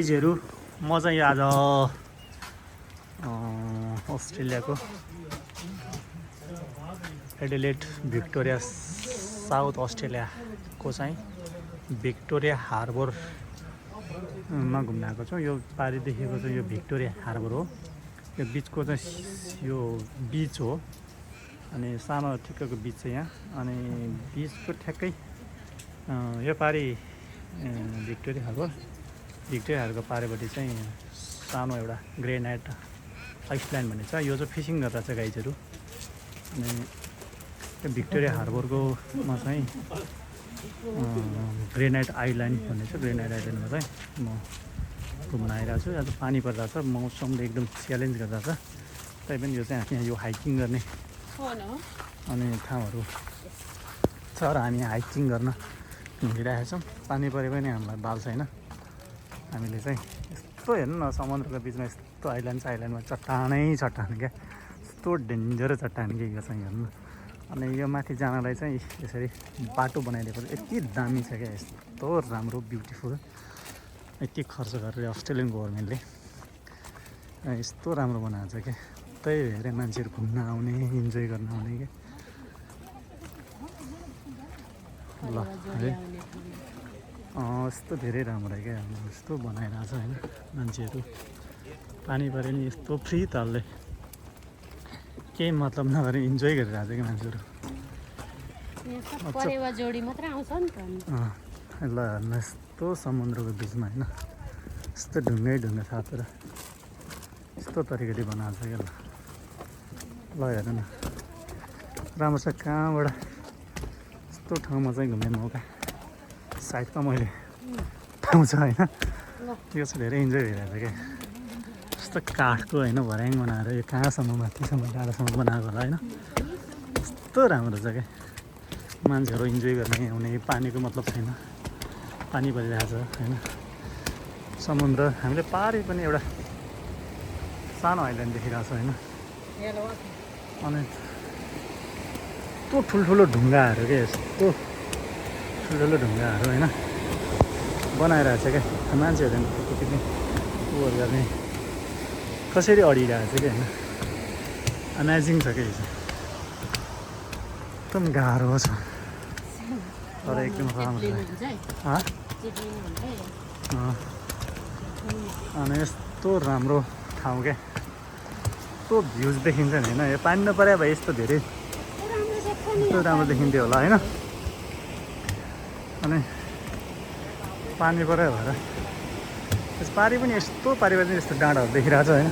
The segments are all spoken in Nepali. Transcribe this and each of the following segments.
गाइजहरू म चाहिँ आज अस्ट्रेलियाको एडिलेड भिक्टोरिया साउथ अस्ट्रेलियाको चाहिँ भिक्टोरिया हार्बरमा घुम्न आएको छु। यो पारि देखेको चाहिँ यो भिक्टोरिया हार्बर हो। यो बिचको चाहिँ यो बिच हो अनि सानो ठिक्कको बिच चाहिँ यहाँ अनि बिचको ठ्याक्कै यो पारि भिक्टोरिया हार्बर पारिपट्टि चाहिँ सानो एउटा ग्रेनाइट आइसल्यान्ड भन्ने छ। यो चाहिँ फिसिङ गर्दा छ गाइजहरू। अनि यो भिक्टोरिया हार्बरकोमा चाहिँ ग्रेनाइट आइल्यान्ड भन्ने छ। ग्रेनाइट आइल्यान्डमा चाहिँ म घुम्न आइरहेको छु। आज पानी परिरहेको छ, मौसमले एकदम च्यालेन्ज गर्दा छ। तैपनि यो चाहिँ यहाँ यो हाइकिङ गर्ने अनि ठाउँहरू छ र हामी हाइकिङ गर्न हिँडिरहेका छौँ। पानी परे पनि हामीलाई बाल्छ होइन। हामीले चाहिँ यस्तो हेर्नु न, समुद्रको बिचमा यस्तो आइल्यान्डमा चट्टानै चट्टान क्या, यस्तो डेन्जर चट्टान के यो चाहिँ हेर्नु। अनि यो माथि जानलाई चाहिँ यसरी बाटो बनाइदिएको यति दामी छ क्या, यस्तो राम्रो ब्युटिफुल। यति खर्च गरेर अस्ट्रेलियन गभर्मेन्टले यस्तो राम्रो बनाएको छ क्या। त्यही भएर मान्छेहरू घुम्न आउने, इन्जोय गर्न आउने क्या। ल है यस्तो धेरै राम्रो क्या, यस्तो बनाइरहेको छ होइन मान्छेहरू। पानी पऱ्यो नि यस्तो फ्री तलले केही मतलब नगरी इन्जोय गरिरहेको छ क्या मान्छेहरू। ल हेर्नु यस्तो समुद्रको बिचमा होइन, यस्तो ढुङ्गै ढुङ्गा थापेर यस्तो तरिकाले बनाएको छ क्या। ल हेर्नु न राम्रो छ। कहाँबाट यस्तो ठाउँमा चाहिँ घुम्ने मौका सायद त मैले पाउँछ होइन। त्यो चाहिँ धेरै इन्जोय भइरहेको छ क्या। यस्तो काठको होइन भर्याङ बनाएर यो कहाँसम्म माथिसम्म डाँडासम्म बनाएको होला होइन। यस्तो राम्रो छ क्या। मान्छेहरू इन्जोय गर्ने आउने, पानीको मतलब छैन, पानी परिरहेको छ होइन। समुद्र हामीले पारि पनि एउटा सानो आइल्यान्ड देखिरहेको छ होइन। अनि यस्तो ठुल्ठुलो ढुङ्गाहरू क्या, यस्तो ठुल्ठुलो ढुङ्गाहरू होइन बनाइरहेको छ क्या। मान्छेहरूले त्यति नै उयो गर्ने कसरी अडिरहेको छ क्या होइन। अमेजिङ छ क्या यो चाहिँ, एकदम गाह्रो छ तर एकदम राम्रो छ। अनि यस्तो राम्रो ठाउँ क्या, यस्तो भ्युज देखिन्छ नि होइन। यो पानी नपरे भए यस्तो धेरै यस्तो राम्रो देखिन्थ्यो होला होइन। अनि पानी पऱ्यो भएर त्यस पारि पनि यस्तो पारि पनि यस्तो डाँडाहरू देखिरहेको छ होइन।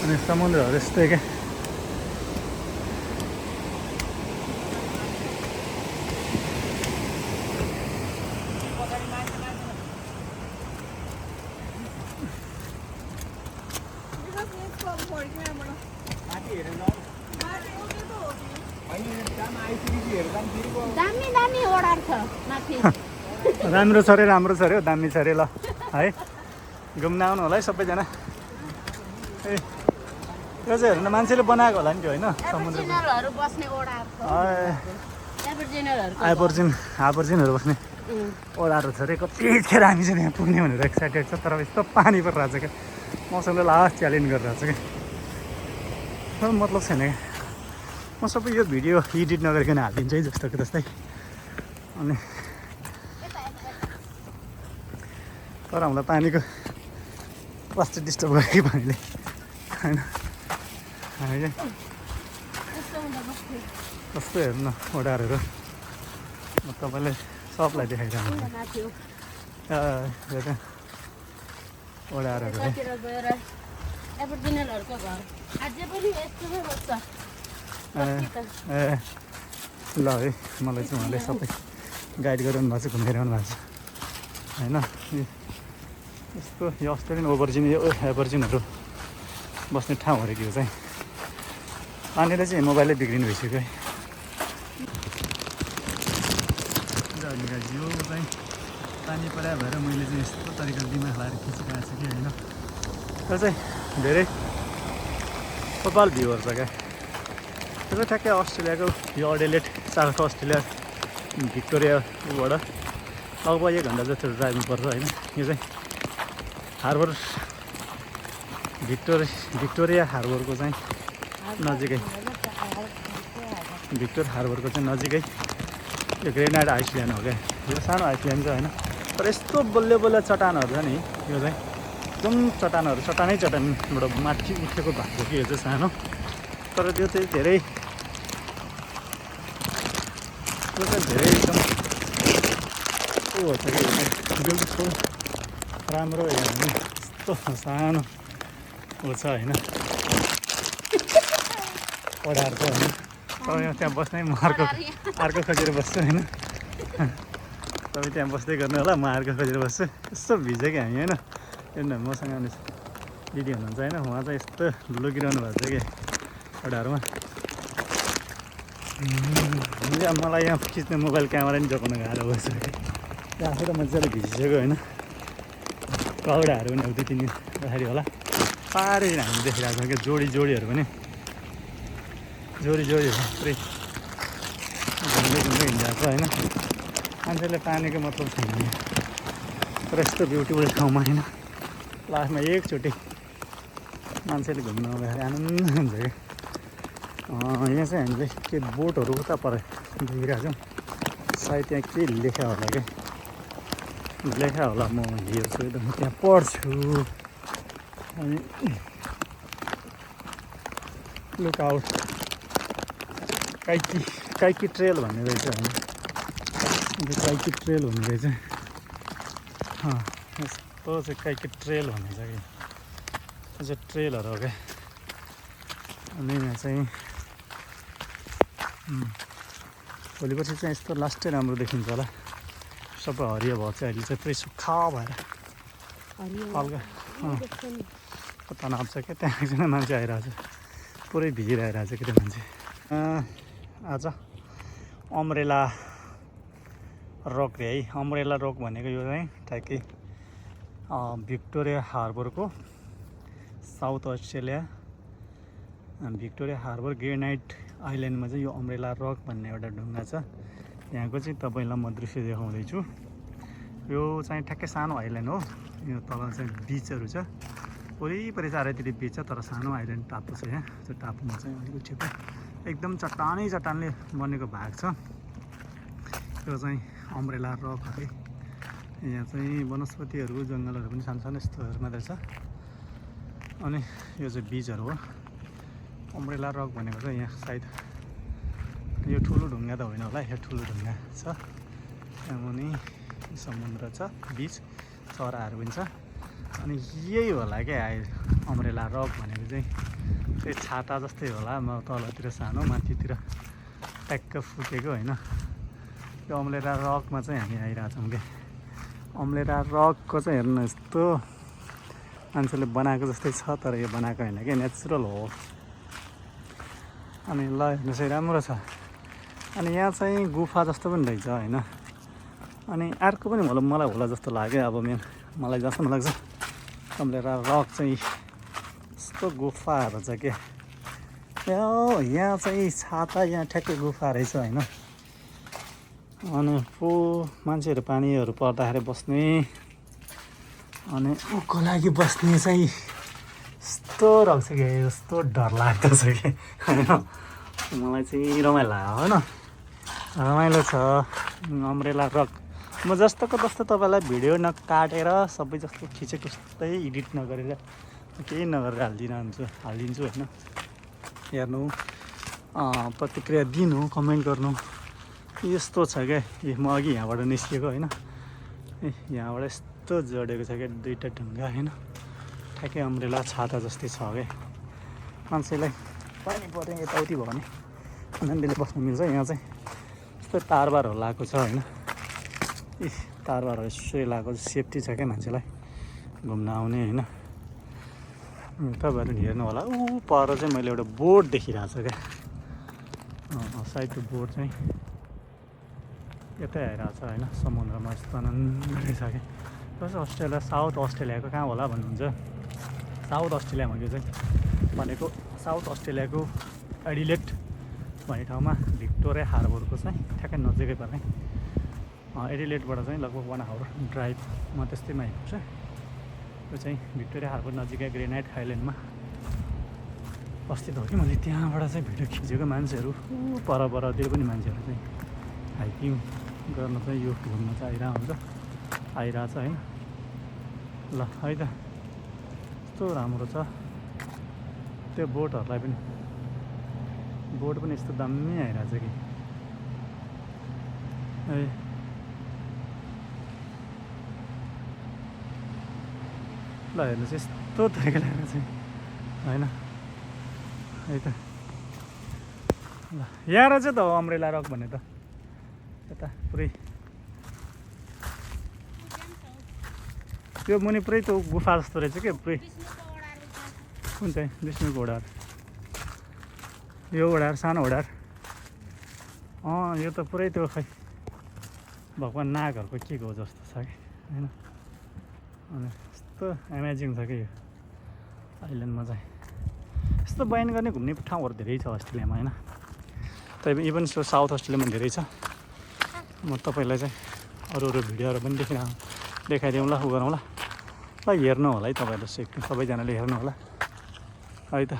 अनि समुद्रहरू यस्तै क्या। राम्रो छ अरे, राम्रो छ अरे, दामी छ अरे। ल है घुम्न आउनु होला है सबैजना। ए यो चाहिँ हेर्नु मान्छेले बनाएको होला नि त्यो होइन। आबर्जिनहरू बस्ने ओडाहरू छ अरे। कतिखेर हामी चाहिँ यहाँ पुग्ने भनेर एक्साइटेड छ, तर यस्तो पानी परिरहेको छ क्या। मौसमले लास्ट च्यालेन्ज गरिरहेको छ क्या, मतलब छैन क्या। म सबै यो भिडियो एडिट नगरिकन हालिदिन्छु है जस्तोको जस्तै। अनि तर हामीलाई पानीको कस्तो डिस्टर्ब गर्यो कि पानीले होइन। हामी चाहिँ कस्तो हेर्नु न ओडारहरू, म तपाईँलाई सबलाई देखाइरहनु ओडारहरू है। ए ल है मलाई चाहिँ उहाँले सबै गाइड गरिरहनु भएको छ, घुमाइरहनु भएको छ होइन। यस्तो यो अस्ट्रेलियन एबर्जिनहरू बस्ने ठाउँ अरे यो चाहिँ। पानीले चाहिँ मोबाइलै बिग्रिनु भइसक्यो है। यो चाहिँ पानी पऱ्यो भएर मैले चाहिँ यस्तो तरिकाले दिमाग लगाएर खिचिरहेको छु कि होइन। त्यो चाहिँ धेरै कपाल भ्यूहरू छ क्या। त्यो चाहिँ ठ्याक्कै अस्ट्रेलियाको यो एडिलेड साउथ अस्ट्रेलिया भिक्टोरियाबाट लगभग 1 घन्टा जस्तो ड्राइभिङ पर्छ होइन। यो चाहिँ हार्बर भिक्टोरिया हार्बरको चाहिँ नजिकै भिक्टोर हार्बरको चाहिँ नजिकै यो ग्रेनाइट आइसल्यान्ड हो क्या। यो सानो आइसल्यान्ड छ होइन, तर यस्तो बल्ल बल्ल चट्टानहरू छ नि, यो चाहिँ एकदम चट्टानहरू चट्टानबाट माथि उठेको भएको कि यो चाहिँ सानो, तर त्यो चाहिँ धेरै एकदम ऊ छ कि ब्युटिफुल राम्रो हेर्नु यस्तो सानो ऊ छ होइन पढाएर छ होइन। तपाईँ त्यहाँ बस्नै म अर्को खोजेर बस्छु होइन, तपाईँ त्यहाँ बस्दै गर्नु होला, म अर्को खोजेर बस्छु। यस्तो भिज्यो कि हामी होइन, हेर्नु मसँग आउने दिदी हुनुहुन्छ होइन, उहाँ चाहिँ यस्तो लुकिरहनु भएको छ कि पढाहरूमा। मलाई यहाँ खिच्ने मोबाइल क्यामेरा नि जोगाउनु गाह्रो भएछ कि त्यहाँ आफै त मजाले भिजिसक्यो होइन। कौडाहरू पनि अब 2-3 दिन पछाडि होला पारै हामी देखिरहेको छौँ क्या, जोडीहरू पनि जोडीहरू पुरै घुम्दै हिँडिरहेको छ होइन। मान्छेले पानीको मतलब छैन नि, तर यस्तो ब्युटिफुल ठाउँमा होइन लास्टमा एकचोटि मान्छेले घुम्न आउँदाखेरि आनन्द हुन्छ क्या। यहाँ चाहिँ हामीले के बोटहरू उता पर देखिरहेको छौँ, सायद त्यहाँ के लेखा होला क्या, लेखा होला, म हेर्छु एकदम त्यहाँ पढ्छु। अनि लुकआउट काइकी ट्रेल भन्ने रहेछ होइन, काइकी ट्रेल भन्ने रहेछ। यस्तो चाहिँ काइकी ट्रेल भन्ने छ कि, यो चाहिँ ट्रेलहरू हो क्या। अनि यहाँ चाहिँ भोलि पर्सि चाहिँ यस्तो लास्टै राम्रो देखिन्छ होला, सबै हरियो भएको चाहिँ अहिले चाहिँ पुरै सुक्खा भएर हल्का तनाव छ क्या। त्यहाँ एकजना मान्छे आइरहेको छ, पुरै भिजिरहेको छ कि त्यो मान्छे। आज अम्ब्रेला रक रे है, अम्ब्रेला रक भनेको यो चाहिँ ठ्याक्कै भिक्टोरिया हार्बरको South Australia Victoria Harbour granite आइल्यान्डमा चाहिँ यो अम्ब्रेला रक भन्ने एउटा ढुङ्गा छ। यहाँको चाहिँ तपाईँलाई म दृश्य देखाउँदैछु। यो चाहिँ ठ्याक्कै सानो आइल्यान्ड हो, यो तल चाहिँ बिचहरू छ, वरिपरि चारैतिर बिच छ, तर सानो आइल्यान्ड टापु छ यहाँ। त्यो टापुमा चाहिँ अलिक उठेको एकदम चट्टानै बनेको भाग छ, यो चाहिँ अम्ब्रेला रक है। यहाँ चाहिँ वनस्पतिहरू जङ्गलहरू पनि सानो यस्तोहरू मात्रै छ। अनि यो चाहिँ बिचहरू हो। अम्ब्रेला रक भनेको चाहिँ यहाँ सायद यो ठुलो ढुङ्गा त होइन होला, यो ठुलो ढुङ्गा छ, त्यहाँ मुनि समुद्र छ, बिच चराहरू पनि छ। अनि यही होला क्या अम्ब्रेला रक भनेको चाहिँ, त्यही छाता जस्तै होला, म तलतिर सानो माथितिर ट्याक्क फुटेको होइन। यो अम्ब्रेला रकमा चाहिँ हामी आइरहेछौँ क्या। अम्ब्रेला रकको चाहिँ हेर्नु यस्तो मान्छेले बनाएको जस्तै छ, तर यो बनाएको होइन क्या, नेचुरल हो। अनि ल हेर्नुहोस् है राम्रो छ। अनि यहाँ चाहिँ गुफा जस्तो पनि रहेछ होइन। अनि अर्को पनि मलाई होला जस्तो लाग्यो, अब मलाई जस्तो लाग्छ अम्ब्रेला रक चाहिँ यस्तो गुफाहरू छ क्या। यहाँ चाहिँ छाता, यहाँ ठ्याक्कै गुफा रहेछ होइन। अनि मान्छेहरू पानीहरू पर्दाखेरि बस्ने, अनि उको लागि बस्ने चाहिँ यस्तो रहेछ कि, यस्तो डर लाग्दो छ कि होइन। मलाई चाहिँ रमाइलो लाग्यो होइन, रमाइलो छ अम्ब्रेला रक। म जस्तोको जस्तो तपाईँलाई भिडियो नकाटेर सबै जस्तो खिचेको जस्तै एडिट नगरेर केही नगरेर हालिदिन्छु होइन। हेर्नु, प्रतिक्रिया दिनु, कमेन्ट गर्नु। यस्तो छ क्या, म अघि यहाँबाट निस्किएको होइन, यहाँबाट यस्तो जोडेको छ क्या दुईवटा ढुङ्गा होइन, ठ्याक्कै अम्ब्रेला छाता जस्तै छ क्या। मान्छेलाई पानी पऱ्यो यताउति भयो भने आनन्दले बस्नु मिल्छ। यहाँ चाहिँ यस्तो तारबारहरू लगाएको छ होइन, तारबारहरू यसरी लगाएको सेफ्टी छ क्या मान्छेलाई घुम्न आउने होइन। तपाईँहरू हेर्नु होला, पर चाहिँ मैले एउटा बोट देखिरहेको छु क्या, सायद त्यो बोट चाहिँ यतै आइरहेको छ होइन, समुद्रमा यस्तो आनन्द रहेछ क्या। जस्तो अस्ट्रेलिया, साउथ अस्ट्रेलियाको कहाँ होला भन्नुहुन्छ, साउथ अस्ट्रेलियामा यो चाहिँ भनेको साउथ अस्ट्रेलियाको एडिलेड भन्ने ठाउँमा भिक्टोरिया हार्बरको चाहिँ ठ्याक्कै नजिकै पर्ने। एडिलेडबाट चाहिँ लगभग 1 आवर ड्राइभमा त्यस्तैमा आइपुग्छ। यो चाहिँ भिक्टोरिया हार्बर नजिकै ग्रेनाइट आइल्यान्डमा अवस्थित हो कि मैले त्यहाँबाट चाहिँ भिडियो खिचेको मान्छेहरू परतिर पनि मान्छेहरू चाहिँ हाइकिङ गर्न चाहिँ यो घुम्न चाहिँ आइरहेको छ होइन। ल है त यस्तो राम्रो छ त्यो बोटहरूलाई पनि, बोट पनि यस्तो दामी आइरहेछ कि है। ल हेर्नुहोस् यस्तो तरिकाले आएर चाहिँ होइन है त। ल यहाँ रहेछ त हो अम्ब्रेला रक भन्ने त यता पुरै त्यो मुनि पुरै त्यो गुफा जस्तो रहेछ क्या पुरै। कुन चाहिँ विष्णुको ओडार? यो ओडार सानो ओडार यो त पुरै त्यो खै भगवान् नागहरूको के हो जस्तो छ कि होइन। अनि यस्तो एमेजिङ छ कि यो आइल्यान्डमा चाहिँ। यस्तो बयान गर्ने घुम्ने ठाउँहरू धेरै छ अस्ट्रेलियामा होइन। तै इभन सो साउथ अस्ट्रेलियामा धेरै छ। म तपाईँलाई चाहिँ अरू भिडियोहरू पनि देखाइदिउँ ल, उ गरौँ ल। ल हेर्नु होला है तपाईँहरू सबैजनाले हेर्नु होला है त।